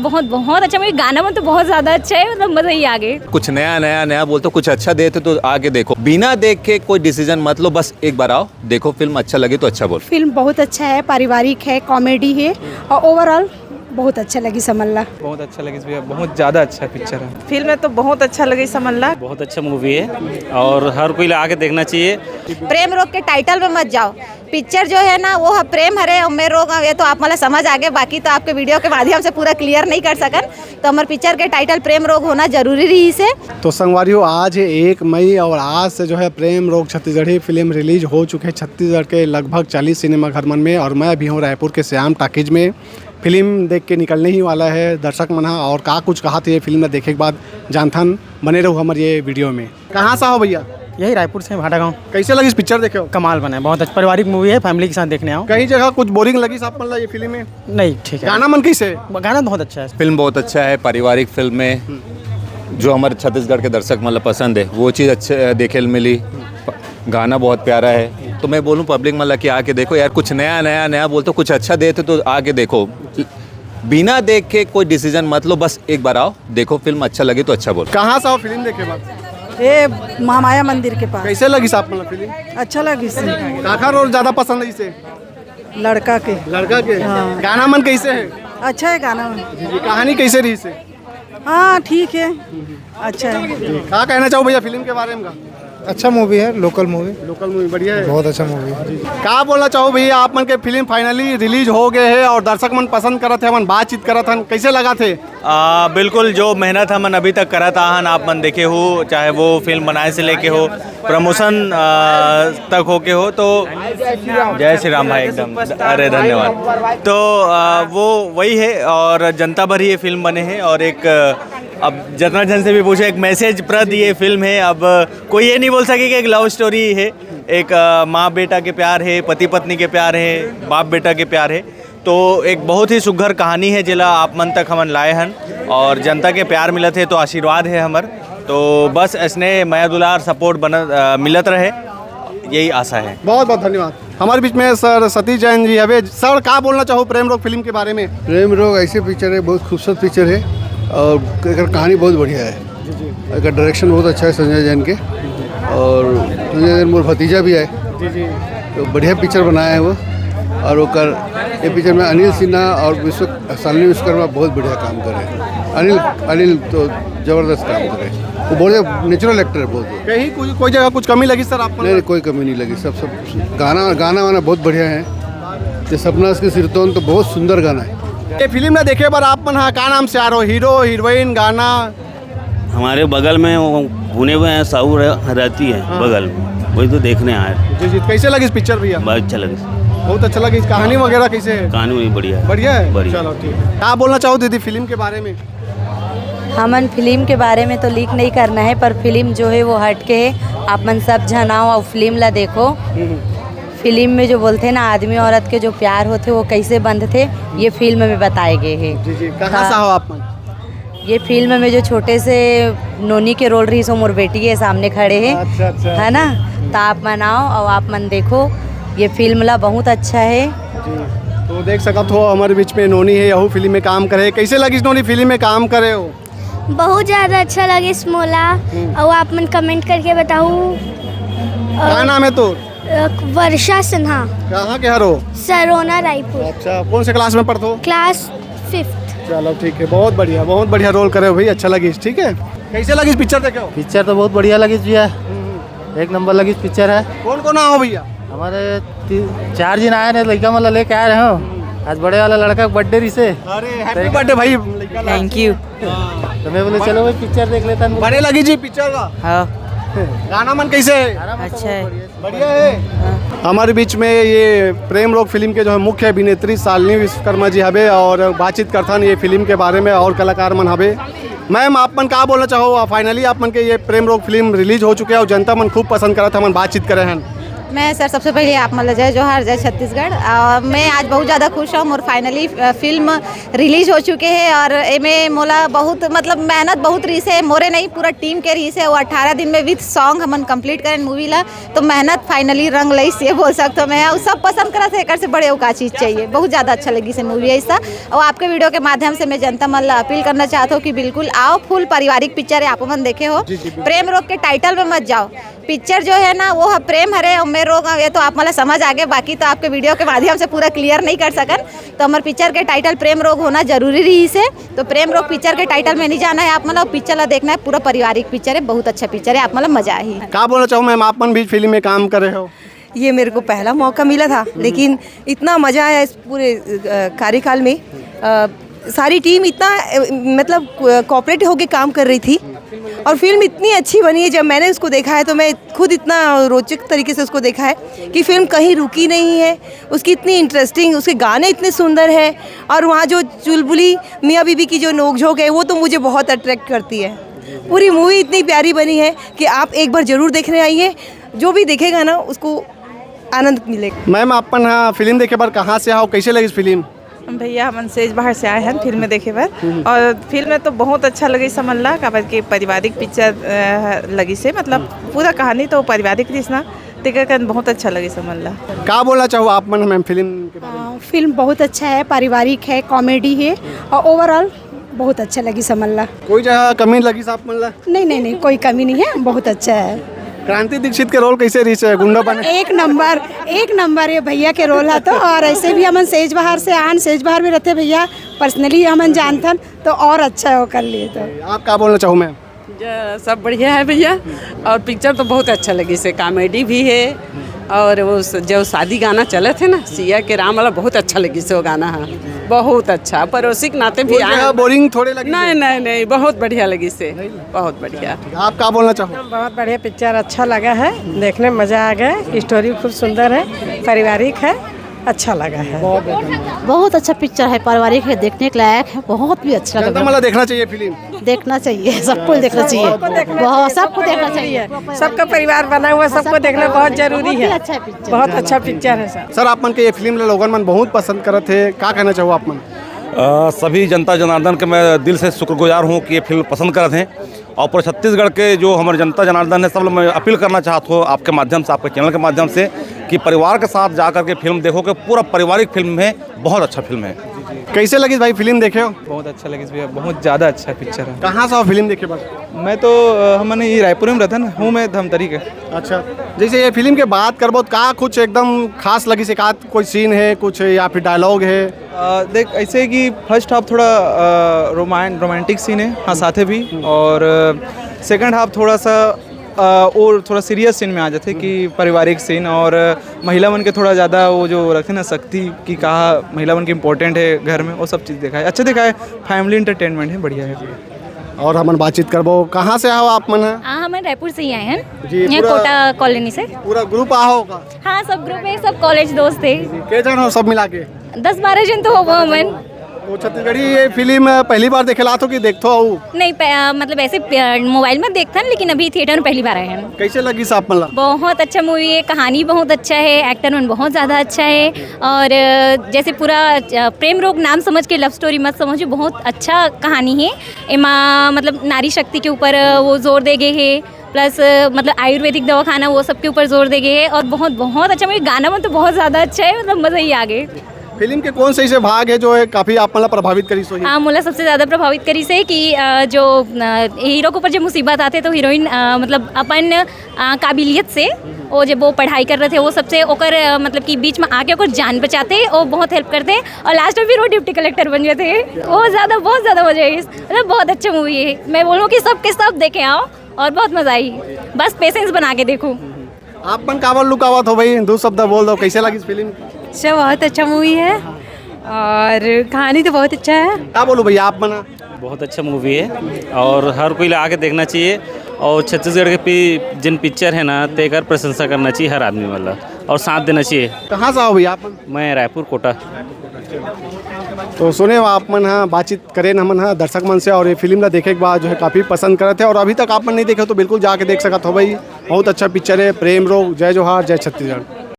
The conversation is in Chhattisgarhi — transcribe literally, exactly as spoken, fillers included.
बहुत बहुत अच्छा मूवी, गाना मन तो बहुत ज्यादा अच्छा है, मतलब मजा ही आ गए। कुछ नया नया नया बोलते हो, कुछ अच्छा देते तो आके देखो, बिना देख के कोई डिसीजन मत लो, बस एक बार आओ, देखो फिल्म, अच्छा लगे तो अच्छा बोलो। फिल्म बहुत अच्छा है, पारिवारिक है, कॉमेडी है और ओवरऑल बहुत अच्छा लगी समल्ला। बहुत अच्छा लगे भैया, बहुत ज्यादा अच्छा पिक्चर है। फिल्म में तो बहुत अच्छा लगे समल्ला। बहुत अच्छा मूवी है और हर कोई आके देखना चाहिए। प्रेम रोग के टाइटल में मत जाओ, पिक्चर जो है ना वो ह प्रेम हरे और मैं रोग हवे, तो आप मतलब समझ आगे, बाकी तो आपके वीडियो के माध्यम से पूरा क्लियर नहीं कर सकन। तो हमारे पिक्चर के टाइटल प्रेम रोग होना जरूरी रही से। तो संगवारी हो, आज है एक मई और आज से जो है प्रेम रोग छत्तीसगढ़ी फिल्म रिलीज हो चुके हैं छत्तीसगढ़ के लगभग चालीस सिनेमा घर मन में। और मैं अभी हूँ रायपुर के श्याम टाकीज में। फिल्म देख के निकलने ही वाला है दर्शक मन ह, और का कुछ कहा थे ये फिल्म देखे के बाद जानथन। बने रहो हमारे ये वीडियो में। कहाँ से हो भैया? यही रायपुर से, भाटा गांव। कैसे लगी इस पिक्चर देखे हो? कमाल बना है, बहुत अच्छा पारिवारिक मूवी है, फैमिली के साथ देखने आओ। कहीं जगह कुछ बोरिंग लगी आप मन ला ये फिल्म में? नहीं, ठीक है। गाना मन कैसे? गाना बहुत अच्छा है। फिल्म बहुत अच्छा है, पारिवारिक फिल्म है। जो हमारे छत्तीसगढ़ के दर्शक मतलब पसंद है, वो चीज़ अच्छे देखे मिली। गाना बहुत प्यारा है, तो मैं बोलूँ पब्लिक मतलब कि आके देखो यार, कुछ नया नया नया बोलते हो, कुछ अच्छा देते तो आके देखो। बिना देख के कोई डिसीजन मत लो, बस एक बार आओ, देखो फिल्म, अच्छा लगे तो अच्छा बोलो। कहाँ से आओ फिल्म देखे बाद? ये महामाया मंदिर के पास। कैसे लगी आप मतलब फिल्म? अच्छा लगी। काखर रोल ज्यादा पसंद है इसे? लड़का के। लड़का के। हाँ। गाना मन कैसे है? अच्छा है गाना मन। जी, जी। कहानी कैसे रही इसे? हाँ, ठीक है। अच्छा है। का कहना चाहो भैया फिल्म के बारे में का? अच्छा मूवी है, लोकल मूवी। लोकल मूवी बढ़िया है। बहुत अच्छा मूवी है। का बोलना चाहो भैया, आप मन के फिल्म फाइनली रिलीज हो गए है और दर्शक मन पसंद करत है, मन बातचीत करत हन, कैसे लगा थे? आ, बिल्कुल, जो मेहनत हमन अभी तक करत आहन, आप मन देखे हो, चाहे वो फिल्म बनाए से लेके हो, प्रमोशन आ, तक होके हो, तो जय श्री राम भाई, एकदम। अरे धन्यवाद। तो आ, वो वही है और जनता भर ही ये फिल्म बने हैं और एक आ, अब जितना जन से भी पूछे, एक मैसेज प्रद ये फिल्म है। अब कोई ये नहीं बोल सके कि एक लव स्टोरी है, एक आ, माँ बेटा के प्यार है, पति पत्नी के प्यार है, बाप बेटा के प्यार है। तो एक बहुत ही सुघर कहानी है जेला आप मन तक हमन लाए हन और जनता के प्यार मिलत है तो आशीर्वाद है हमर। तो बस ऐसने मया दुलार सपोर्ट बन मिलत रहे, यही आशा है। बहुत बहुत धन्यवाद। हमारे बीच में सर सतीश जैन जी हवे। सर, का बोलना चाहो प्रेम रोग फिल्म के बारे में? प्रेम रोग ऐसे पिक्चर है, बहुत खूबसूरत पिक्चर है और एकर कहानी बहुत बढ़िया है। जी जी। एकर डायरेक्शन बहुत अच्छा है संजय जैन के, और संजय जैन मोर भतीजा भी है। जी जी। तो बढ़िया पिक्चर बनाया है वो। और ओकर ये पिक्चर में अनिल सिन्हा और विश्व शालिनी विश्वकर्मा बहुत बढ़िया काम करे हैं। अनिल, अनिल तो जबरदस्त काम करे हैं। वो बहुत नेचुरल एक्टर है बहुत। कहीं कोई कोई जगह कुछ कमी लगी सर आप? नहीं नहीं, कोई कमी नहीं लगी। सब सब गाना गाना वाना बहुत बढ़िया है। ये सपना उसके सिरतोन तो बहुत सुंदर गाना है। ये फिल्म ना देखे बर आप मन हा का नाम से आ रहे हो? हीरो, हीरोइन, गाना? हमारे बगल में वो भुने हुए हैं, साहू रह, रहती है हाँ। बगल में, वही तो देखने आए। जी जी। कैसे लगी इस पिक्चर भैया? बहुत अच्छा लगे। बहुत अच्छा लगे। इस कहानी वगैरह कैसे है? कहानी भी बढ़िया है। बढ़िया है। बढ़िया। चलो ठीक है। का बोलना चाहो दीदी फिल्म के बारे में? हमन फिल्म के बारे में तो लीक नहीं करना है, पर फिल्म जो है वो हट के है। आप मन सब झन आओ और फिल्म ला देखो। फिल्म में जो बोलते हैं ना, आदमी औरत के जो प्यार होते वो कैसे बंधते, ये फिल्म में बताए गए हैं। जी जी। कहाँ से हो आप मन? ये फिल्म में जो छोटे से नोनी के रोल रही सो मोर बेटी है, सामने खड़े हैं। अच्छा अच्छा। है ना? तो आप मन आओ और आप मन देखो, ये फिल्म ला बहुत अच्छा है। जी। तो देख सकत हो हमारे बीच में नोनी है, यहू फिल्म में काम करे। कैसे लगिस नोनी फिल्म में काम करे हो? बहुत ज्यादा अच्छा लगिस मोला। हम्म। और आप मन कमेंट करके बताऊ। का नाम है तो? अ, वर्षा सिन्हा। कहाँ के हरो? सरोना रायपुर। अच्छा, कौन से क्लास में पढ़थो? Class fifth. चलो ठीक है, बहुत बढ़िया, बहुत बढ़िया रोल करे हो भाई, अच्छा लगिस, ठीक है। कैसे लगिस पिक्चर देखे हो? पिक्चर तो बहुत बढ़िया लगिस भैया, एक नंबर लगिस पिक्चर है। कौन कौन आओ भैया? हमारे ती-, चार दिन आए रहे, लड़का मतलब लेके आ रहे हो। आज बड़े वाला लड़का का बर्थडे रही से। अरे, हैप्पी बर्थडे भाई। Thank you. तो मैं बोले चलो भाई पिक्चर देख लेता हूँ। बड़े लगी जी पिक्चर का। हाँ। गाना मन कैसे है? अच्छा है। बढ़िया है। हमारे बीच में ये प्रेम रोग फिल्म के जो है मुख्य अभिनेत्री शालिनी विश्वकर्मा जी हवे और बातचीत करथन ये फिल्म के बारे में और कलाकार मन हवे। मैम, आप मन का बोलना चाहो? फाइनली आप मन के ये प्रेम रोग फिल्म रिलीज हो चुके है और जनता मन खूब पसंद करत हमन बातचीत करे हन। मैं सर, सबसे पहले आप मन ला जय जोहार, जय छत्तीसगढ़। और मैं आज बहुत ज़्यादा खुश हूँ, मोर finally फिल्म रिलीज हो चुके है और एमे मोला बहुत, मतलब, मेहनत बहुत रही से, मोरे नहीं, पूरा टीम के रही से। वो अठारह दिन में विद सॉन्ग हमन कंप्लीट करें मूवी ला, तो मेहनत फाइनली रंग लइस, ये बोल सकते हो मैं। और सब पसंद करा से, एकर से बड़े का चीज़ चाहिए। बहुत ज़्यादा अच्छा लगी से मूवी ऐसा। और आपके वीडियो के माध्यम से मैं जनता मन ला अपील करना चाहता हूँ कि बिल्कुल आओ, फुल पारिवारिक पिक्चर है, आप मन देखे हो। प्रेम रोग के टाइटल में मत जाओ, पिक्चर जो है ना, वो ह-, प्रेम हरे और मैं रोग हूँ, ये तो आप मन ला समझ आ गए। बाकी तो आपके वीडियो के माध्यम से पूरा क्लियर नहीं कर सकन, तो हमर पिक्चर के टाइटल प्रेम रोग होना जरूरी रही से। तो प्रेम रोग पिक्चर के टाइटल में नहीं जाना है आप मन ला, पिक्चर ला देखना है, पूरा पारिवारिक पिक्चर है, बहुत अच्छा पिक्चर है, आप मन ला मजा आही। का बोलना चाहूँ मैम, आप मन भी फिल्म में काम करे हो? ये मेरे को पहला मौका मिला था, लेकिन इतना मज़ा आया इस पूरे अ, कार्यकाल में। अ, सारी टीम इतना अ, मतलब कोऑपरेट होके काम कर रही थी और फिल्म इतनी अच्छी बनी है। जब मैंने उसको देखा है तो मैं खुद इतना रोचक तरीके से उसको देखा है कि फिल्म कहीं रुकी नहीं है। उसकी इतनी इंटरेस्टिंग, उसके गाने इतने सुंदर हैं और वहाँ जो चुलबुली मियाँ बीबी की जो नोकझोंक है, वो तो मुझे बहुत अट्रैक्ट करती है। पूरी मूवी इतनी प्यारी बनी है कि आप एक बार ज़रूर देखने आइए। जो भी देखेगा ना, उसको आनंद मिलेगा। मैम, आप मन हा फिल्म देखे बर कहाँ से आओ, कैसे लगी फिल्म? भैया, हमन सेज बहार से आए हैं फिल्म देखे बर। और फिल्म में तो बहुत अच्छा लगिस हमन ला, काबर के पारिवारिक पिक्चर अ, लगिस हे, मतलब पूरा कहानी तो पारिवारिक रहिस ना, तेकर कारण बहुत अच्छा लगिस हमन ला। का बोलना चाहो आप मन मैम फिल्म के बारे में? हाँ, फिल्म बहुत अच्छा है, पारिवारिक है, कॉमेडी है और ओवरऑल बहुत अच्छा लगिस हमन ला। कोई जगह कमी लगिस आप मन ला? नहीं, नहीं, नहीं, कोई कमी नहीं है, बहुत अच्छा है। क्रांति दीक्षित के रोल कैसे रहिस हे, गुंडा बने? एक नंबर, एक नंबर ये भैया के रोल है तो। और ऐसे भी हमन सेज बहार से आन, सेज बहार में रहते भैया, पर्सनली हमन जानथन, तो और अच्छा है वो कर लिए तो। आप का बोलना चाहो मैम? ज-, सब बढ़िया है भैया। और पिक्चर तो बहुत अच्छा लगिस हे, कॉमेडी भी है। और वो स-, जो शादी गाना चलत हे ना, सिया के राम वाला, बहुत अच्छा लगिस हे वो गाना। हाँ, बहुत अच्छा, पड़ोसी के नाते भी कोई आए। जगह बोरिंग थोड़े लगिस हे? नहीं, नहीं, नहीं, बहुत बढ़िया लगिस हे, बहुत बढ़िया। आप का बोलना चाहो? बहुत बढ़िया पिक्चर, अच्छा लगा है, देखने में मज़ा आ गया। स्टोरी खूब सुंदर है, पारिवारिक है, अच्छा लगा है। बहुत अच्छा पिक्चर है, पारिवारिक है, देखने के लायक है, बहुत भी अच्छा जनता लगा। मला देखना चाहिए फिल्म। देखना चाहिए, सबको देखना चाहिए, बहुत, सबको देखना चाहिए। सबका परिवार बना हुआ, सबको देखना बहुत जरूरी है। अच्छा पिक्चर। बहुत अच्छा पिक्चर है सर। सर, आप मन के ये फिल्म ला लोगन मन बहुत पसंद करत हे, का कहना चाहो आप मन? अ, सभी जनता जनार्दन के मैं दिल से शुक्रगुजार हूँ कि ये फिल्म पसंद करत हैं। और पूरे छत्तीसगढ़ के जो हमारे जनता जनार्दन है, सब लोग मैं अपील करना चाहता हूँ आपके माध्यम से, आपके चैनल के माध्यम से, कि परिवार के साथ जा करके फिल्म देखो, कि पूरा पारिवारिक फिल्म है, बहुत अच्छा फिल्म है। कैसे लगिस भाई फिल्म देखे हो? बहुत अच्छा लगिस भैया, बहुत ज़्यादा अच्छा पिक्चर है। कहाँ से हो फिल्म देखे बर? मैं तो अ, हमन ये रायपुर में रहता ना हूँ, मैं धमतरी के। अच्छा, जैसे ये फिल्म के बात करबो, का कुछ एकदम खास लगिस, एक आध कोई सीन है कुछ, या फिर डायलॉग है? अ, देख, ऐसे है कि फर्स्ट हाफ थोड़ा अ, रोमान रोमांटिक सीन है, हाँ, साथे भी। और सेकंड हाफ थोड़ा सा अ, और थोड़ा सीरियस सीन में आ जाते कि पारिवारिक सीन और महिला मन के थोड़ा ज़्यादा वो जो रखे ना शक्ति, कि कहा महिला मन के इम्पोर्टेंट है घर में, वो सब चीज़ दिखाए, अच्छा दिखाए। फैमिली एंटरटेनमेंट है, बढ़िया है। और हमन बातचीत करबो, कहाँ से आओ आप मन? हाँ, हमन रायपुर से ही आए हैं, जी, यहाँ पूरा कोटा कॉलोनी से। पूरा ग्रुप आओ का? हाँ, सब ग्रुप है, सब कॉलेज दोस्त है। के जन हो सब मिला के? दस बारह जन तो होबो हमन। तो छत्तीसगढ़ी ये फिल्म पहली बार देखे ला तो कि देखथो अउ? नहीं, प-, अ, मतलब ऐसे प-, मोबाइल में देखथन, लेकिन अभी थिएटर में पहली बार आए हैं। कैसे लगिस आप मन ला? बहुत अच्छा मूवी है, कहानी बहुत अच्छा है, एक्टर मन बहुत ज़्यादा अच्छा है। और अ, जैसे पूरा अ, प्रेम रोग नाम समझ के लव स्टोरी मत समझो, बहुत अच्छा कहानी है। एमा मतलब नारी शक्ति के ऊपर अ, वो जोर दे गए है, प्लस अ, मतलब आयुर्वेदिक दवाखाना वो सब के ऊपर जोर दे गए है और बहुत बहुत अच्छा मूवी। गाना मन तो बहुत ज़्यादा अच्छा है, मतलब मज़ा ही आ गए। फिल्म के कौन से ऐसे भाग है जो है काफ़ी आप मतलब प्रभावित करी सो? हाँ, मोला सबसे ज़्यादा प्रभावित करी से कि अ, जो अ, हीरो के ऊपर जो मुसीबत आते तो हीरोइन अ, मतलब अपन अ, काबिलियत से वो जब वो पढ़ाई कर रहे थे वो सबसे ओकर अ, मतलब कि बीच में आके ओकर जान बचाते, वो बहुत हेल्प करते और लास्ट में फिर वो डिप्टी कलेक्टर बन जाते। वो ज़्यादा, बहुत ज़्यादा मज़ा आई। मतलब बहुत अच्छा मूवी है, मैं बोलूँ कि सबके सब देखे आओ और बहुत मज़ा आई। बस पेशेंस बना के देखो। आप मन काबर लुकावत हो भाई, दो शब्द बोल दो, कैसे लगिस फिल्म? अच्छा, बहुत अच्छा मूवी है और कहानी तो बहुत अच्छा है। का बोलूँ भैया आप मन? बहुत अच्छा मूवी है और हर कोई ला आके देखना चाहिए। और छत्तीसगढ़ के पी-, जिन पिक्चर है ना, तेकर प्रशंसा करना चाहिए हर आदमी वाला और साथ देना चाहिए। कहाँ से आओ भैया आप? मैं रायपुर कोटा। तो सुने हो आप मन, हाँ, बातचीत करेन हमन, हाँ, दर्शक मन से, और ये फिल्म ला देखे के बाद जो है काफ़ी पसंद करत है, और अभी तक आप मन नहीं देखे हो तो बिल्कुल जाके देख सकत हो भाई। बहुत अच्छा पिक्चर है। प्रेम रोग, जय जोहार, जय छत्तीसगढ़।